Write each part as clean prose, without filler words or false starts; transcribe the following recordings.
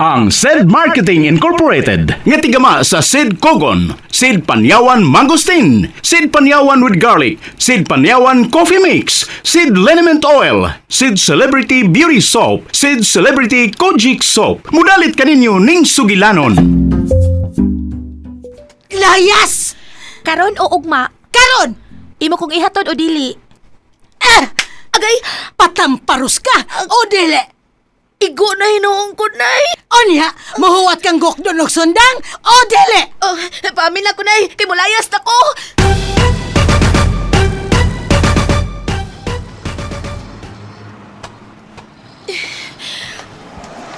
Ang Said Marketing Incorporated nga tigama sa Sid Kogon, Sid Panyawan Mangosteen, Sid Panyawan with Garlic, Sid Panyawan Coffee Mix, Sid Liniment Oil, Sid Celebrity Beauty Soap, Sid Celebrity Kojic Soap. Mudalit kaninyo ning sugilanon. Layas! Karon o ugma? Karon! Imo kong ihatod o dili? Ah! Agay, Patamparus ka! O dili! Igo na hinuong ko, Nay. Unya, mahuwat kang gukdon og sundang? O dili! Oh, paamin na ko, Nay. Kay mulayas na ko.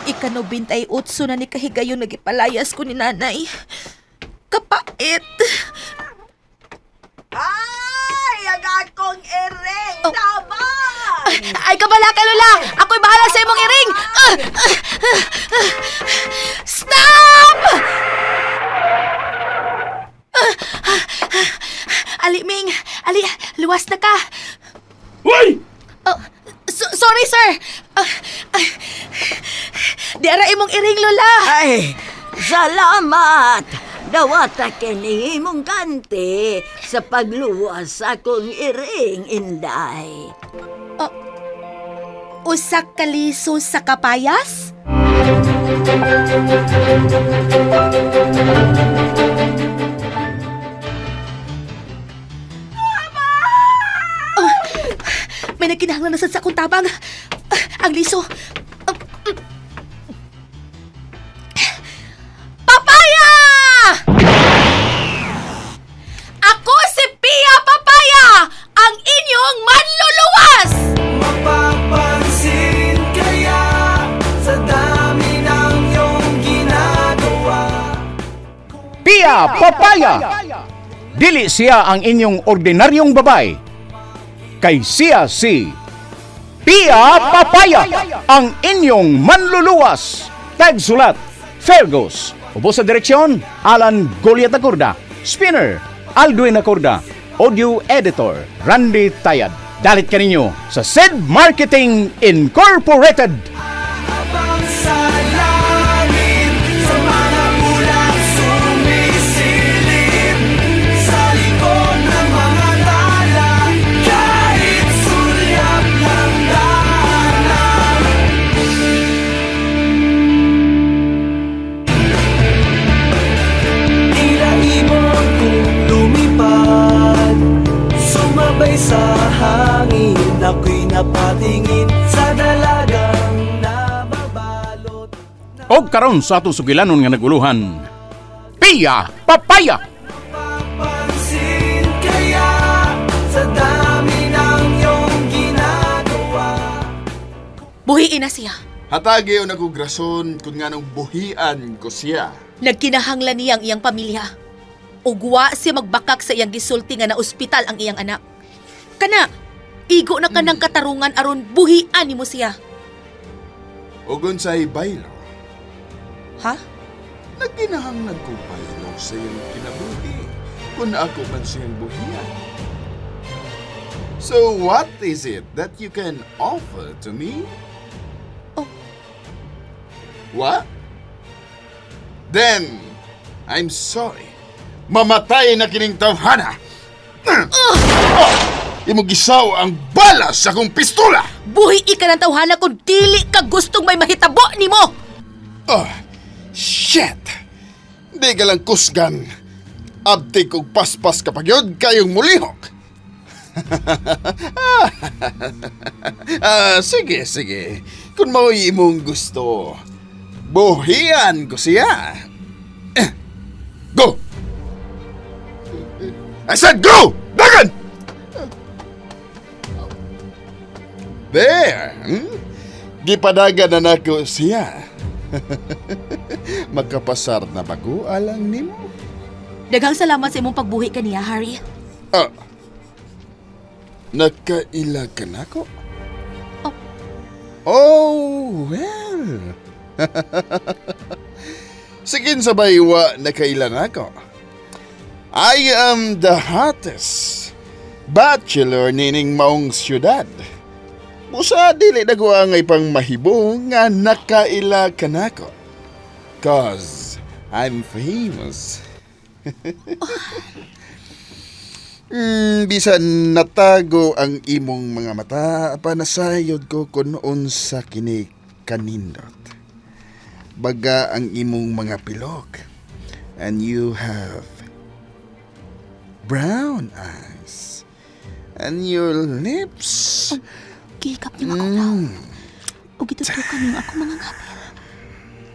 Ika-98 na ni kahigayon nagipalayas ko ni nanay. Kapait. Ay, ang akong iring! Oh. Tabang! Ay, kabala ka, Lola! Ako'y bahala sa imong iring! Ah! Ah! Ah! Stop! Ah! Ah! Ah! Ali, Ming! Ali, luwas na ka! Uy! Oh, sorry, sir! Ah, ah, di ara imong iring, Lola! Ay, salamat! Dawata kini imong kanti sa pagluwas sa akong iring, Inday. Usa ka liso sa kapayas? Oh, may nagkinahanglan na sad sa akong tabang. Ah, ang liso. Ah, Papaya! Ako si Pia Papaya, ang inyong manluluwas! Mapapansin kaya sa dami ng iyong ginagawa. Pia Papaya! Dili siya ang inyong ordinaryong babay. Kay siya si Pia Papaya, ang inyong manluluwas. Tagsulat, Fergus. Ubo sa direksyon, Alan Goliat Acorda. Spinner, Aldwin Acorda. Audio Editor, Randy Tayad. Dalit kaninyo sa Said Marketing Incorporated. Habang sa langit, sa mga ulap sumisilip, sa likod ng mga tala, kahit sulyap ng daanan. Tila ibon kong lumipad, sumabay sa hangin, ako'y napatingin sa dalagang nababalot. Og karon sa atong sugilanon nga naguluhan, Pia Papaya! Papansin kaya sa dami ng iyong ginagawa. Buhiin na siya. Hatagi o nagugrason kung nganong buhian ko siya. Nagkinahanglan niya ang iyang pamilya. Ugwa siya magbakak sa iyang gisulti nga na ospital ang iyang anak. Kana, igo na kanang katarungan aron buhian nimo siya. O unsay baylo, Ha? nagkinahanglan ko baylo sa iyang kinabuhi kung ako man siyang buhian. So what is it that you can offer to me? Oh. What? Then, I'm sorry. Mamatay na kining tawhana. Oh! Imong gisaw ang bala sa akong pistola! Buhi ka ng tawhana kung dili ka gustong may mahitabo nimo. Oh, shit! Di ka lang kusgan. Abtik og paspas kapag yun kayong mulihok. Ah, sige, sige. Kung mao'y imong gusto, buhian ko siya. Eh, go! I said go! Dagan! There! Gipadagan na nako siya. Makapasar na ba ko alang nimo? Daghang salamat sa imong pagbuhi kaniya, Harry. Ah. Nakaila ka nako? Oh. Oh, well. Sige sabay wa nakaila nako. I am the hottest bachelor nining maong syudad. Busa dili na ko angay pang mahibong nga nakaila kanako. Cause I'm famous. Bisan natago ang imong mga mata, panasayod ko kun unsa kini kanindot. Baga ang imong mga pilok. And you have brown eyes. And your lips. Gihikap niyo akong law. Ug gitutukan niyo ako mga ngapil.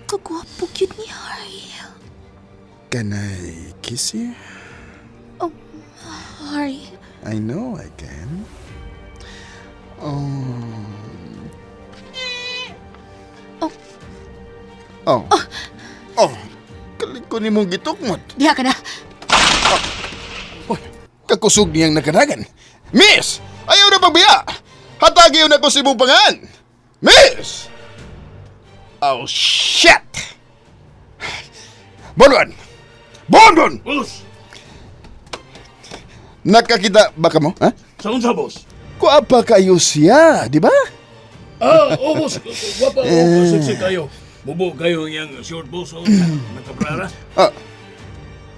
Kagwapo gyud ni Harry. Can I kiss you? Oh, Harry. I know I can. Oh. Oh. Oh. Oh. Kalit ko ni mong gitukmot. Diha ka na. Kakusog niyang nakadagan. Miss! Ayaw na pagbiya! Hatagi na ko sa imong pangan! Miss! Oh, shit! Bonbon! Bonbon! Boss! Nakakita ba ka mo? Ha? Sa unsa, boss? Kuha pa kayo siya, di ba? Ah, oh, boss. Wapa, oh, sexy kayo. Bubo kayo yang short, boss. Oh, nakabrara. Ah,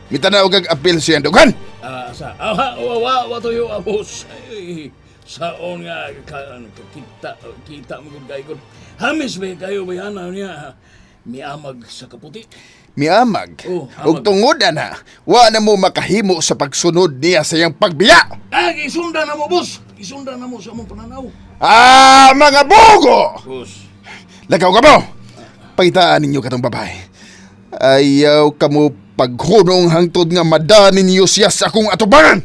mitanaw kag apil siyang dugan. Ah, sa, ah, ha, wa, wa, wa tuyo, ah, boss. Ay, saon nga, ka, ano, kita, kita mo gud kayo. Hamis ba kayo, bayana niya, miamag sa kaputi. Miamag. Oh, Ug amag. tungod ana, wa na mo makahimo sa pagsunod niya sa iyang pagbiya. Ah, isunda na mo, boss. Isunda na mo sa among pananaw. Ah, mga bugo! Boss. Lagaw ka mo! Pagitaan ninyo katong babae. Ayaw kamo paghunong hangtod nga madanin ninyo siya sa akong atubangan!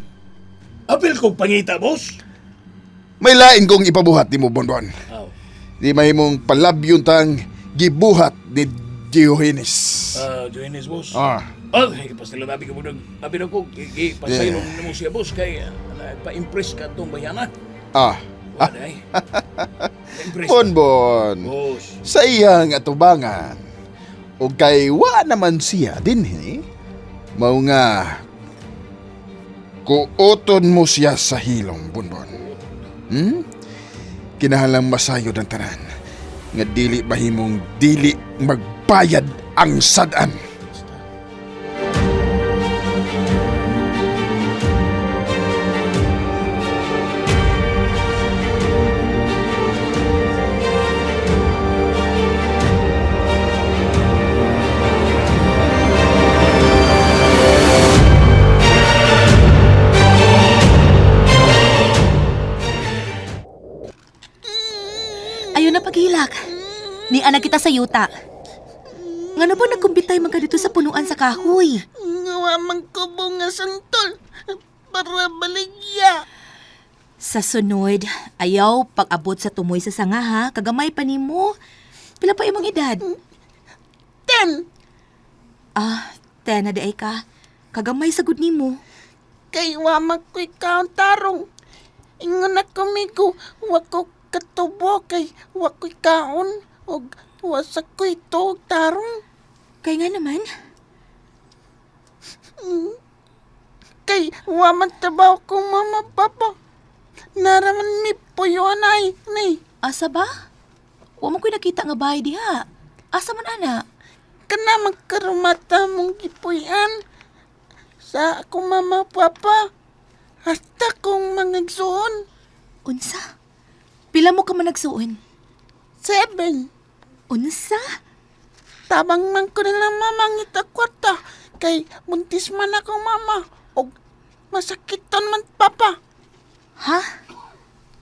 Apil ko pangita, boss. May lain kong ipabuhat ni mo, Bonbon. Aw. Di mahimong palabyon tang gibuhat ni Diogenes. Ah, Johannes, boss. Ah. Ah, kay pastilod abi ka budag. Abi na ko, kay pasaylon nimo siya, boss, kay pa-impress ka tong bayana. Ah. Wala ay. Pa-impress. Bonbon, Boss. sa iyang atubangan, o kay wa naman siya dinhi, mao nga kuoton mo siya sa hilong, Bonbon. Hmm? Kinahanglang masayod ang tanan nga dili mahimong dili magbayad ang sad-an. Ayaw na paghilak. Ni anak kita sa yuta. Ngano ba nagkumbitay man ka dito sa punuan sa kahoy? Nga man ko nga santol para baligya. Sa sunod, ayaw pag-abot sa tumoy sa sanga ha. Kagamay pa nimo. Pila pa imong edad? 10. Ah, 10 na di ay ka. Kagamay sa gud nimo. Kay wa man ko'y kaon tarong. Ingon na kumigo, wa ko katubo kay wa ko'y kaon og wa sa ko'y tuog tarong. Kay nga naman, Kay wa man trabaho kong mama papa. Naraman mi puyo anay, nay. asa ba? Wa man ko'y nakita nga bahay diha. Asa man ana? Kana magkarumata mong gipuy-an sa akong mama papa. Hasta kong mga igsuon. Unsa? Pila mo ka man nagsuon? 7. Unsa? Tabang man ko nila mama ngita kwarta kay buntis man ako mama og masakiton man papa. Ha?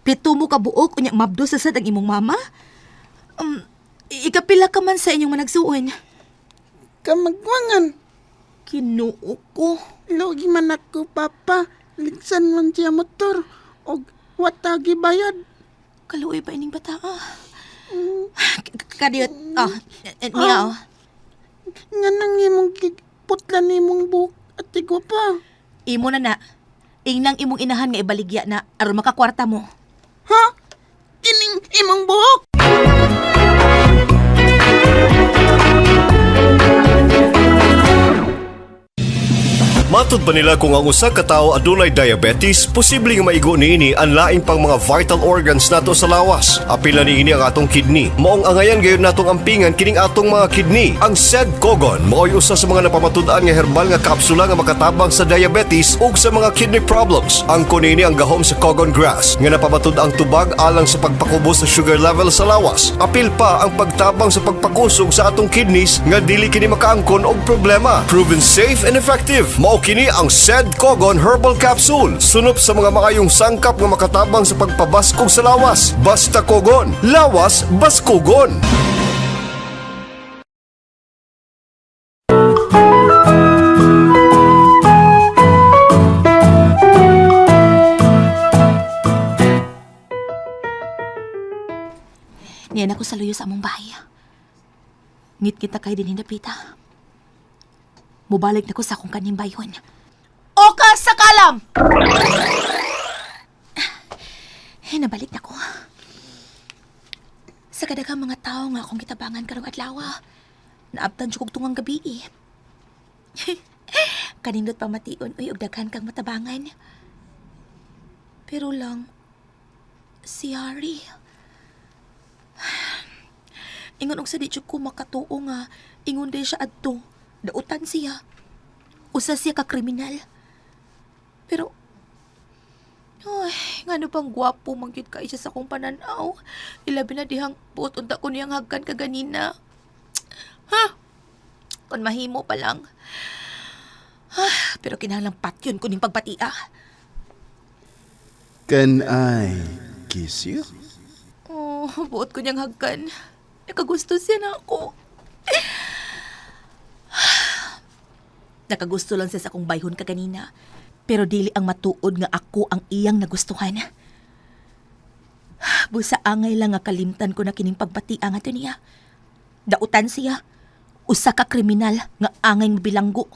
7 mo ka buok unya mabdo sa sad ang imong mama? Ikapila ka man sa inyong managsuon. Kamagwangan, Kinuo ko. lugi man ako papa, ligsan man siya motor og watagi bayad. Kaluoy ba ining bata ah? Kadiyot. Ah, niya oh. Nga nang imong giputlan nimong buhok at pa. Imo na na. Ingnang imong inahan nga ibaligya na aron makakwarta mo. Ha? Kining imong buhok? Mata Matod pa nila kung ang usa ka tawo adunay diabetes, posible nga maigo niini ang laing pang mga vital organs nato sa lawas. Apil na niini ang atong kidney. Maong angayan gayud natong ampingan kining atong mga kidney. Ang Sed Kogon mao'y usa sa mga napamatud-an nga herbal nga kapsula nga makatabang sa diabetes ug sa mga kidney problems. Ang niini ang gahom sa Kogon grass nga napamatud-ang tubag alang sa pagpakubos sa sugar level sa lawas. Apil pa ang pagtabang sa pagpakusog sa atong kidneys nga dili kini makaangkon og problema. Proven safe and effective. Mao kini ang Sed Kogon Herbal Capsule. Sunop sa mga maayong sangkap nga makatabang sa pagpabaskog sa lawas. Basta Kogon, lawas baskugon. Niyan ako sa luyo sa among bahay. Ngit kita kay din hindapita. Mubalik na ko sa akong kaning bayon. Oka sa kalam! Eh, nabalik na ko. Sa kadaghang mga tao nga akong gitabangan karong adlaw, naabtan jud kog tungang gabi eh. Kanindot pamation uy og daghan kang matabangan. Pero lang si Harry. Ingon og sa di jud ko makatuo nga ingon day siya adto. Dautan siya. Usa siya ka kriminal. Pero ay, ngano pang gwapo man gyud kay siya sa akong pananaw. Ilabi na dihang buot unta ko niyang hagkan kaganina. Ha? Kon mahimo pa lang. Ah, pero kinahanglang patyon ko ning pagbatia. Can I kiss you? Oh, buot ko niyang hagkan. Nakagusto siya na ako. Nakagusto lang siya sa akong bayhon kaganina. Pero dili ang matuod nga ako ang iyang nagustuhan. Busa angay lang nga kalimtan ko na kining pagbatia nga to niya. Dautan siya. Usa ka kriminal nga angay mabilanggo.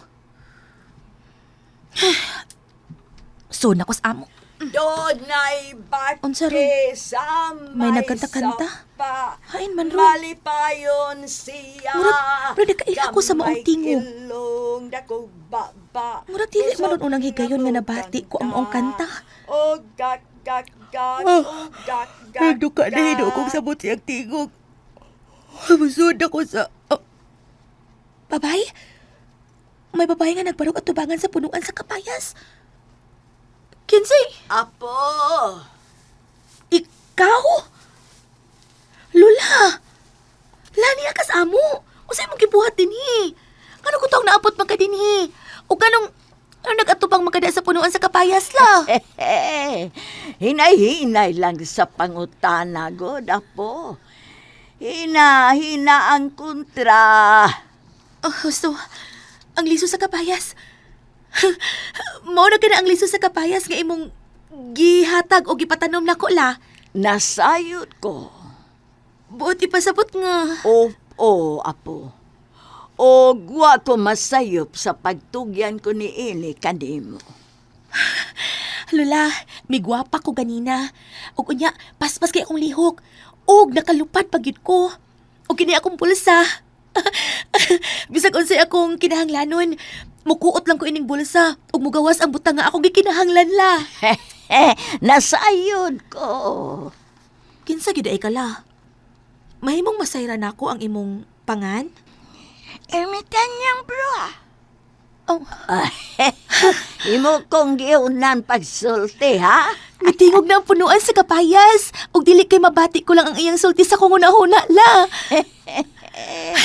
So nako sa amo. Dunay Unsa ron? bake sa May nagkanta-kanta? sapa. Hain man ron. Malipayon siya. Murag nakaila ko sa maong Gamay tingog. kilong dakog baba. Murag dili man ron unang higayon nga nabati ko ang maong kanta. O gak gak gak Ah, o gak gak. Nagduka na hido kong sabot siyang tingog. Busod ako sa... Oh. Babay? May babae nga nagbarog at tubangan sa punuan sa kapayas. Kinsey, Apo. ikaw? Lula! Lani ka sa amo. Usay mong gibuhat dinhi? Kano ko taong naabot man ka dinhi? O kanong ano nag-atubang magkada sa punuan sa kapayas la? Eh, hinay-hinay lang sa pangutana, god, apo. Hina, hina ang kontra. Oh, so, ang liso sa kapayas. Mao na ka na ang liso sa kapayas nga imong gihatag o gipatanom nako la. Nasayod ko. Buot ipasabot nga. O, o, apo. O, gwa ko masayop sa pagtugyan ko ni ini kanimo. Lola, migwapa ko ganina. Ug unya, paspas kay akong lihok. Ug nakalupad pa gyud ko. Ug kini akong bulsa. Bisag unsay akong kinahanglanon, mukuot lang ko ining bulsa ug mugawas ang butang nga akong gikinahanglan la. Nasayod ko. Kinsa gid ay kala? Mahimong masayra nako ang imong pangan? Ermitan niyang bro. ah. Oh, Imo kong giunan pagsulti, ha? mitingog na ang punuan sa kapayas. Ug dili kay mabati ko lang ang iyang sulti sa kong una-huna la.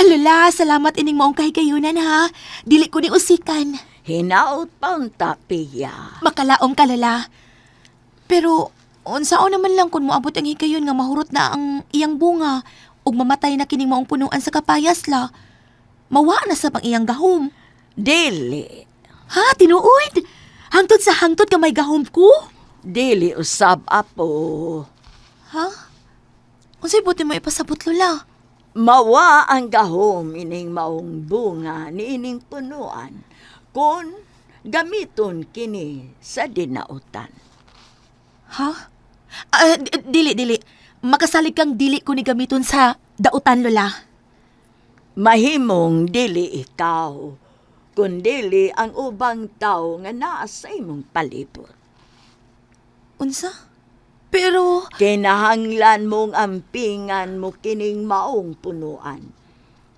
Lola, salamat ining maong kahigayunan ha. Dili ko ni usikan. Hinaot pa unta, Pia. Makalaom ka, Lola. Pero unsaon naman lang kung moabot ang higayon nga mahurot na ang iyang bunga ug mamatay na kining maong punuan sa kapayas la. Mawa na sa pang iyang gahom. Dili. Ha, tinuod? Hangtod sa hangtod ka may gahom ko? Dili usab, apo. Ha? Unsay buti mo ipasabot, Lola? Mawa ang gahom ining maong bunga ni ining punuan kung gamiton kini sa dinautan. Ha? Ah, dili, dili. Makasalig kang dili ko ni gamiton sa dautan, Lola. Mahimong dili ikaw. Kundili ang ubang tao nga naa sa imong palibot. Unsa? Pero Kinahanglan mong ampingan mo kining maong punuan.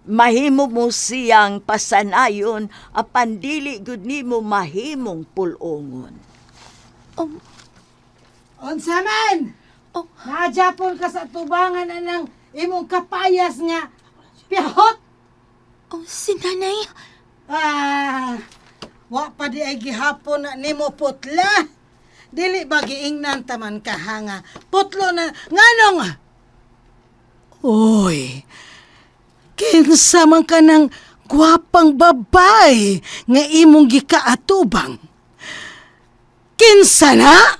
Mahimo mo siyang pasanayon apan dili gud nimo mahimong pulongon. Unsa man? Oh. Naajapon ka sa tubangan anang imong kapayas nga pihot. Oh, si nanay. Ah, wa pa di ay gihapon na nimo putla. Dili ba giingnan taman ka ha nga putlo na nganong? Oy. Kinsa man ka ng gwapang babae nga imong gikaatubang? Kinsa na?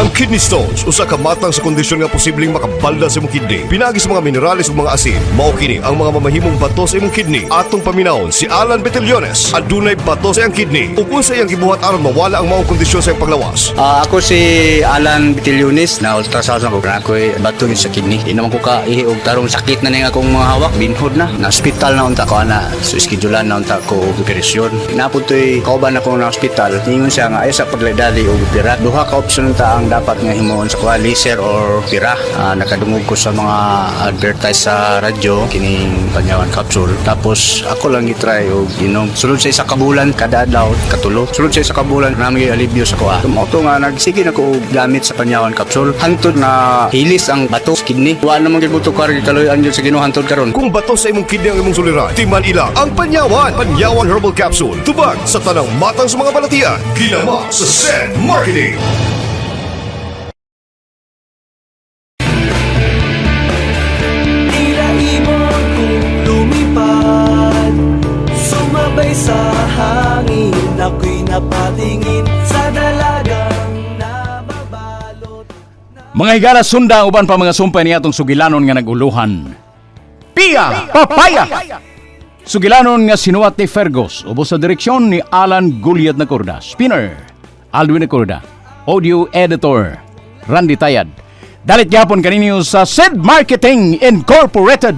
Ang kidney stones usa ka matang sa kondisyon nga posibleng makabalda sa imong kidney. Pinagi sa mga minerales ug mga asin, mao kini ang mga mamahimong bato sa imong kidney. Atong paminawon si Alan Betellones, adunay bato sa iyang kidney. Ug unsa iyang gibuhat aron mawala ang maong kondisyon sa iyang panglawas. Ah, ako si Alan Bitilionis na ultrasound ko na ako'y bato yun sa kidney. Di naman ko ka ihi og tarong sakit na ning akong mga hawak, binhod na. Na ospital na unta ko ana, so schedulean na unta ko og operasyon. Napud to'y kauban ako na ospital. Ingon siya nga ay sa pagladali og opera. Duha ka option unta ang dapat nga himuon sa kuha, laser or opera. Ah, nakadungog ko sa mga advertise sa radyo kining Panyawan capsule. Tapos ako lang gitry og inom. Sulod sa isa ka bulan kada adlaw katulo. Sulod sa isa ka bulan nami alibyo sa kuha. Mao to nga nagsige na ko og gamit sa Panyawan capsule. Hantod na hilis ang bato sa kidney. Wa naman gyud buto kar gikaloy-an gyud sa Ginoo hantod karon. Kung bato sa imong kidney ang imong suliran, timan ila ang Panyawan. Panyawan Herbal Capsule. Tubag sa tanang matang sa mga balatian. Gilama sa Send Marketing. Tila ibon kong lumipad, sumabay sa hangin. Ako'y napatingin sa dalagang nababalot. Mga higala sunda uban pa mga sumpay niya atong sugilanon nga naguluhan. Pia Papaya! Sugilanon nga sinuwat ni Fergus, ubos sa direksyon ni Alan Gulyat Nacorda. Spinner, Alwin Nacorda. Audio Editor, Randy Tayad. Dalit gyapon kaninyo sa Sid Marketing Incorporated.